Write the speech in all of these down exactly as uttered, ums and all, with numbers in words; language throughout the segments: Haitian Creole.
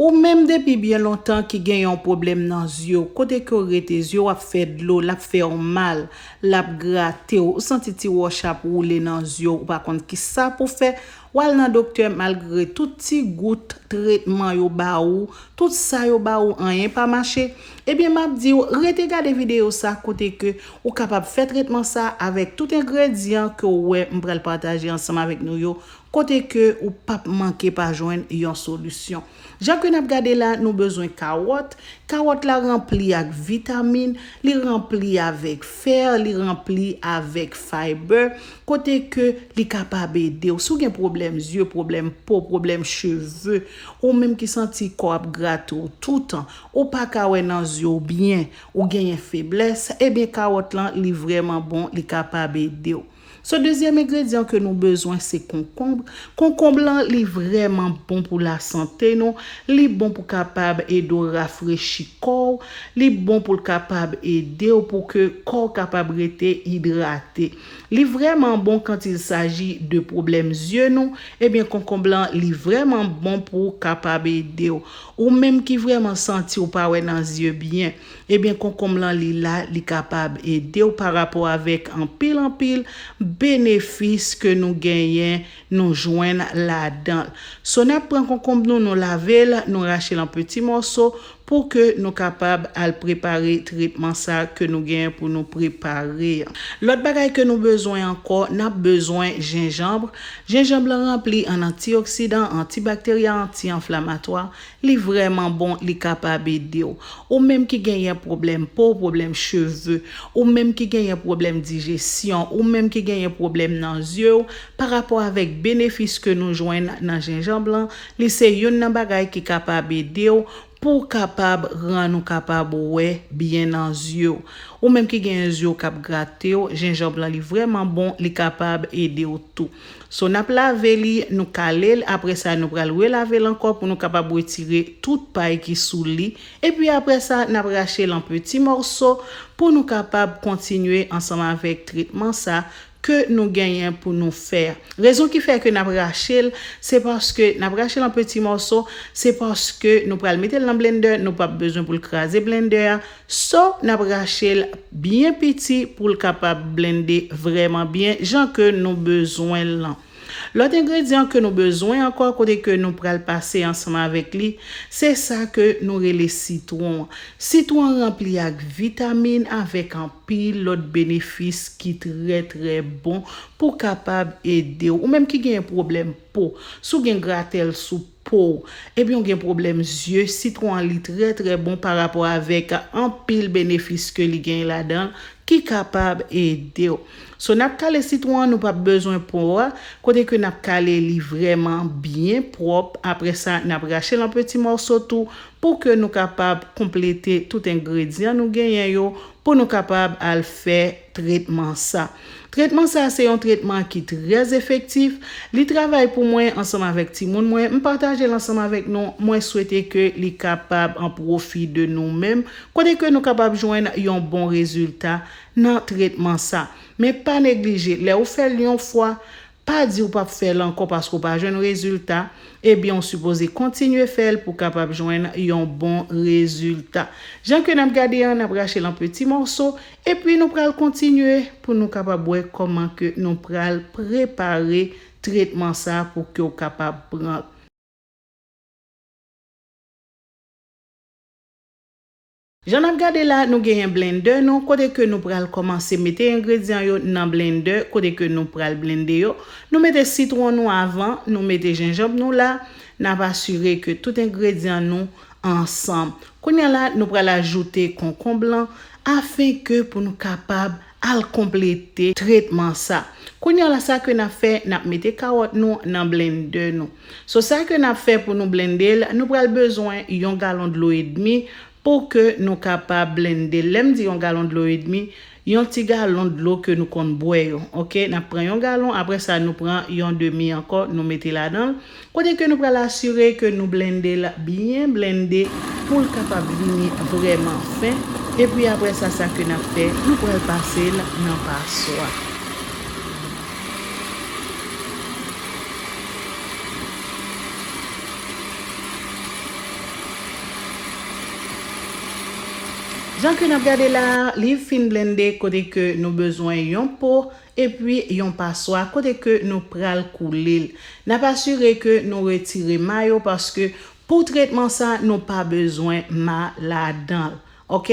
Ou menm depi byen lontan ki gen yon pwoblèm nan zye w, kote ke w rete, zye w ap fè dlo, l ap fè w mal, l ap grate w, ou santi ti wòch ap woule nan zye w, ou pa konn kisa pou fè, w al nan doktè malgre tout ti gout tretman yo ba ou, tout sa yo ba ou, anyen pa mache. Ebyen, m ap di w, rete gade videyo sa kote ke ou kapab fè tretman sa avèk tout engredyan ke w wè m pral pataje ansanm avèk nou yo, kote ke ou p ap manke pa jwenn yon solisyon. Jan ke n ap gade la, nou bezwen kawòt. Kawòt la ranpli ak vitamin, li ranpli avèk fè, li ranpli avèk fiber, kote ke li kapab ede w. Si w gen pwoblèm zye, pwoblèm po, pwoblèm cheve, ou menm ki santi kò ap grate w toutan, ou pa ka wè nan zye w byen, ou genyen feblès, ebyen kawòt lan li vrèman bon, li kapab ede w. So, dezyèm engredyan ke nou bezwen, se konkonb. Konkonb lan, li vrèman bon pou lasante nou. Li bon pou kapab ede w rafrechi kò w. Li bon pou l kapab ede w pou ke kò w kapab rete idrate. Li vrèman bon quand il s'agit de pwoblèm zye nou. Ebyen, konkonb lan, li vrèman bon pou kapab ede w. Ou menm ki vrèman santi w pa wè nan zye byen. Ebyen, konkonb lan li la, li kapab ede w pa rapò avèk anpil, anpil benefis ke nou genyen, nou jwenn ladan l. So, n ap pran konkonb nou, nou lave l, nou rache l an peti mòso pou ke nou kapab al prepare tretman sa ke nou genyen pou nou prepare. Lòt bagay ke nou bezwen ankò, n ap bezwen jenjanm. Jenjanm lan ranpli an antioksidan, antibakterya, anti-anflamatwa. Li vrèman bon, li kapab ede w. Ou menm ki genyen pwoblèm po, pwoblèm cheve, ou menm ki genyen pwoblèm dijesyon, ou menm ki genyen pwoblèm nan zye w, pa rapò avèk benefis ke nou jwenn nan jenjanm lan, li se youn nan bagay ki kapab ede w pou w kapab rann ou kapab wè byen nan zye w. Ou menm ki genyen zye w k ap grate w, jenjanm lan li vrèman bon, li kapab ede w tou. So, n ap lave li, nou kale l, apre sa, nou pral relave l ankò pou nou kapab retire tout pay ki sou li. Epi apre sa, n ap rache l an peti mòso pou nou kapab kontinye ansanm avèk tretman sa ke nou genyen pou nou fè. Rezon ki fè ke n ap rache l, se paske n ap rache l an peti mòso, se paske nou pral mete l nan blendè, nou p ap bezwen pou l kraze blendè a. So, n ap rache l byen piti pou l kapab blende vrèman byen, jan ke nou bezwen l lan. Lòt engredyan ke nou bezwen ankò, kote ke nou pral pase ansanm avèk li, se sa ke nou rele sitwon. Sitwon ranpli ak vitamin, avèk anpil lòt benefis ki trè, trè bon pou kapab ede w. Ou menm ki genyen pwoblèm po, si w gen gratèl sou po w, ebyen w gen pwoblèm zye, sitwon an li trè, trè bon pa rapò avèk anpil benefis ke li genyen ladan l ki kapab ede w. So, n ap kale sitwon an, nou p ap bezwen po a, kote ke n ap kale li vrèman byen pwòp. Apre sa, n ap rache l an peti mòso tou pou ke nou kapab konplete tout engredyan nou genyen yo pou nou kapab al fè tretman sa. Tretman sa se yon tretman ki trè efektif. Li travay pou mwen ansanm avèk timoun mwen. M pataje l ansanm avèk nou. Mwen swete ke li kapab an pwofi de nou menm, kote ke nou kapab jwenn yon bon rezilta nan tretman sa. Men pa neglije, lè ou fè l yon fwa, pa di ou p ap fè l ankò paske ou pa jwenn rezilta. Ebyen, ou sipoze kontinye fè l pou w kapab jwenn yon bon rezilta. Jan ke n ap gade an, n ap rache l an peti mòso, epi nou pral kontinye pou nou kapab wè kòman ke nou pral prepare tretman sa pou ke w kapab pran l. Jan n ap gade la, nou genyen blendè nou, kote ke nou pral kòmanse mete engredyan yo nan blendè, kote ke nou pral blende yo. Nou mete sitwon nou avan, nou mete jenjanm nou la, n ap asire ke tout engredyan nou ansanm. Kounye a la, nou pral ajoute konkonb lan, afenke pou nou kapab al konplete tretman sa. Kounye a la, sa ke n ap fè, n ap mete kawòt nou nan blendè nou. So, sa ke n ap fè pou nou blende l, nou pral bezwen yon galon dlo edmi pou ke nou kapab blende l. Lè m di yon galon dlo edmi, yon ti galon dlo ke nou konn bwè yo, oke? N ap pran yon galon, apre sa, nou pran yon demi ankò, nou mete ladan l. Kote ke nou pral asire ke nou blende l byen blende pou l kapab vini vrèman fen. Epi apre sa, sa ke n ap fè, nou pral pase l nan paswa. Jan ke n ap gade la, li fin blende kote ke nou bezwen yon po epi yon paswa kote ke nou pral koule l. N ap asire ke nou retire ma yo paske pou tretman sa, nou pa bezwen ma ladan l. Ok?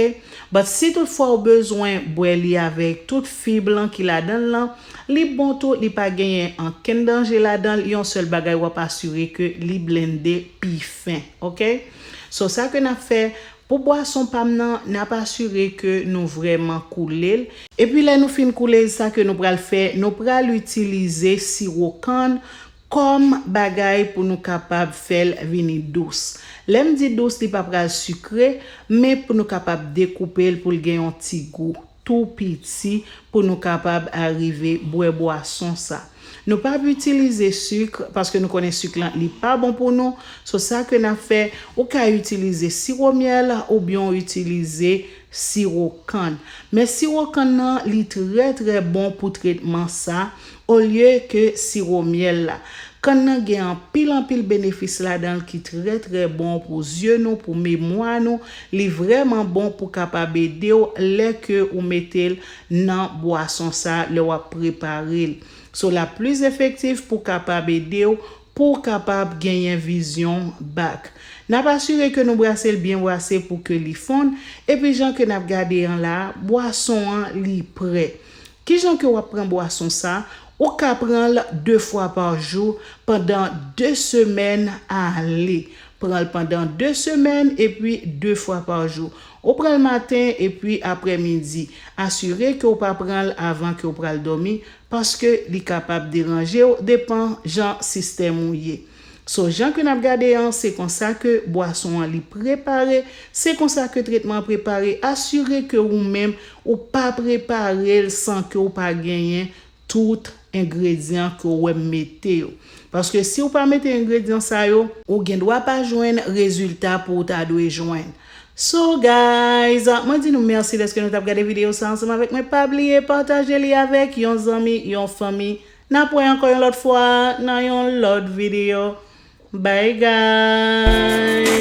But si toutfwa ou bezwen bwè li avèk tout fib lan ki ladan l lan, li bon tou, li pa genyen ankenn danje ladan l. Yon sèl bagay w ap asire ke li blende pi fen. Ok? So sa ke n ap fè, pou bwason pa m nan, n ap asire ke nou vrèman koule l. Epi lè nou fin koule l, sa ke nou pral fè, nou pral itilize siwo kann kòm bagay pou nou kapab fè l vini dous. Lè m di dous, li pa pral sikre, men pou nou kapab dekoupe l pou l gen yon ti gou tou piti pou nou kapab arive bwè bwason sa. Nou p ap itilize sik paske nou konnen sik lan li pa bon pou nou. So sa ke n ap fè, ou ka itilize siwo myèl oubyen w itilize siwo kann. Men siwo kann nan li trè trè bon pou tretman sa olye ke siwo myèl la. Kann nan gen anpil anpil benefis ladan l ki trè trè bon pou zye nou, pou memwa nou. Li vrèman bon pou kapab ede w lè ke ou mete l nan bwason sa lè w ap prepare l. So l ap plis efektif pou kapab ede w pou w kapab genyen vizyon back. N ap asire ke nou brase l byen brase pou ke li fonn, epi jan ke n ap gade an la, bwason an li prè. Kijan ke w ap pran bwason sa? Ou ka pran l de fwa pa jou pandan de semèn ale. Pran l pandan de semèn epi de fwa pa jou. Ou pran l maten epi aprèmidi. Asire ke w pa pran l avan ke w pral dòmi, paske li kapab deranje w, depan jan sistèm ou ye. So jan ke n ap gade an, se konsa ke bwason an li prepare, se konsa ke tretman an prepare. Asire ke ou menm ou pa prepare l san ke w pa genyen tout engredyan ke w wè m mete yo. Paske si w pa mete engredyan sa yo, ou gen dwa pa jwenn rezilta pou w ta dwe jwenn. So guys, mwen di nou mèsi dèske nou t ap gade videyo sa ansanm avèk mwen. Pa bliye pataje li avèk yon zanmi, yon fanmi. N ap wè ankò yon lòt fwa nan yon lòt videyo. Bye guys.